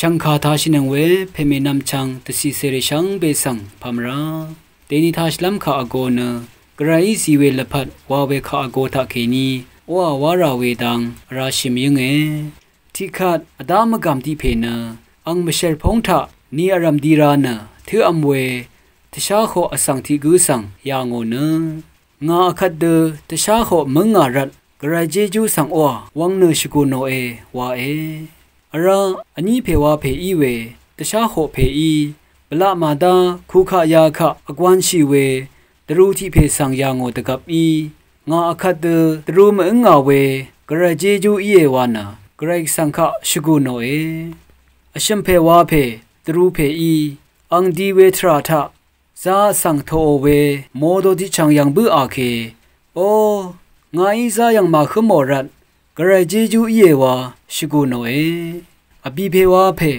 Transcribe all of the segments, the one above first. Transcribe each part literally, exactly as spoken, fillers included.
Chv̀ngkà tāshìnøng we pèmènvm chvng dvcìcèrì shvngbe svng pàmvrá dèni tāshìlv́m kà vgō nø, gvrayí zì we lvpat wa we kà vgō taqkèní oqà wá rà we dang vrá shì mvyǿnge. Tiqkvt vdá mvgàm tiq pè nø ang mvshèr póng taq ni vrv̀m di ra nø tǿvm we dvsháhoq vsvng tiq gǿ svng yà ngò nø, ngà akvt dø dvsháhoq mǿngà rvt gvray jéjú svng oqà wvng nø shvgù nòe wae. Vrá vní pè wa pè í we dvsháhoq pèí bvlaq màdá kukaq yakaq vgwanshì we dvrū tiq pè svng yà ngò dvgvp í, ngà akvt dø dvrū mv-ǿngà we gvray jéjú íe wa nø gvray svng kaq shvgù nòe. Vshø̀m pè wa pè dvrū pèí ang di we tvrà taq zā vsvng tòò we modo tiqchv̀ng yv̀ng bǿà ke, o, ngàí zá yv̀ng màhǿmò rvt gvray jéjú íe wa shvgù nòe. Vbì pè wa pè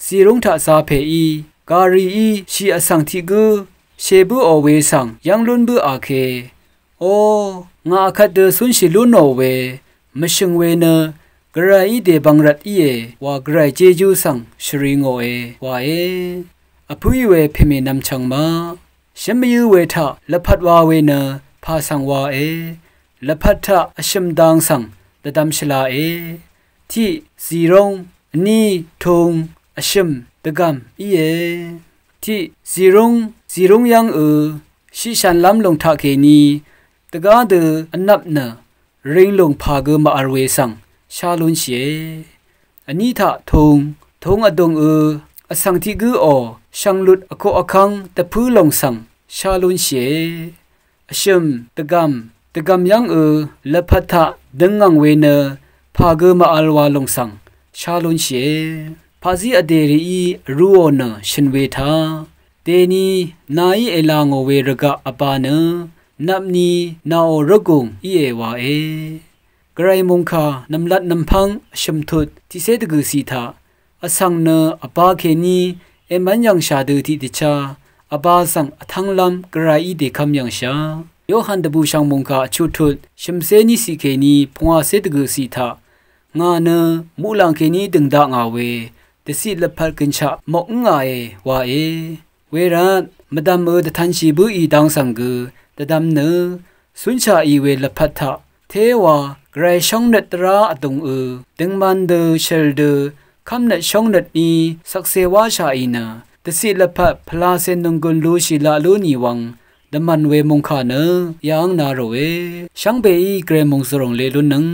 zìrúng taq zā pèí gàrìí shì vsvng tiq gǿ shè bǿò we svng yv́ng lún bǿà ke, o, ngà akvt dø cúnshì lúnò we mvshø̀ng we nø gvrayí dèbvng rvt íe wa gvray jéjú svng shvri ngòe wae. Vpǿí we pèmènvm chvng ma shǿm mvyǿ we taq lvpat wa we nø pà svng wae. Lvpat taq vshø̀m dang svng dvdvm shvlae. Tiq zìrúng, vní tung, vshø̀m dvgv̀m íe. Tiq zìrúng, zìrúng yv́ng ø shiqshànlv́m lùng taqkèní dvgá dø vnvp nø ring lùng pà gø màvl we svng shá lúnshìe. Vní taq tung, tung vdùng ø vsvng tiq gǿò shvnglut vkoq vkv́ng dvpǿ lòng svng shá lúnshìe. Vshø̀m dvgv̀m, dvgv̀m yv́ng ø lvpat taq døngngv̀ng we nø pà gø màvl wa lòng svng shá lúnshìe. Paqzí vdè rìí vrūò nø shø̀n we taq dèni nàí èlà ngò we rvgaq vbā nø nvpni nàò rvgùng íe wae. Gvray mòngkà nv̀mlat nv̀mpv́ng vshø̀m tut tiqcé dvgø̀ciq taq vsvng nø vbā kèní èmv́n yv̀ngshà dø tiqdvchá vbā svng vtv́nglv́m gvrayí dèkv́m yv̀ngshà. Yohan dvbùshv̀ng mòngkà vchuq tut shø̀mcé níciq kèní pungwàcé dvgø̀ciq taq ngà nø muqlàng kèní dø̀ng dakngà we dvciq lvpat gønshaq mòngǿngàe wae. Wervt mvdv̀m ø dvtv̄nshì bǿì dang svng gø dvdvm nø cúnshaqì we lvpat taq téwa gvray shóngnøt dvrá vdùng ø døngman dø shø̀l dø kv́mnøt shóngnøtní shvkse wáshaqì nø dvciq lvpat pvlacè nònggùn lushì laq lú nì wvng dvmv̀n we mòngkà nø yà ǿng na ròe. Shvngbeí gvray mòngzø̀ròng le lúnnøng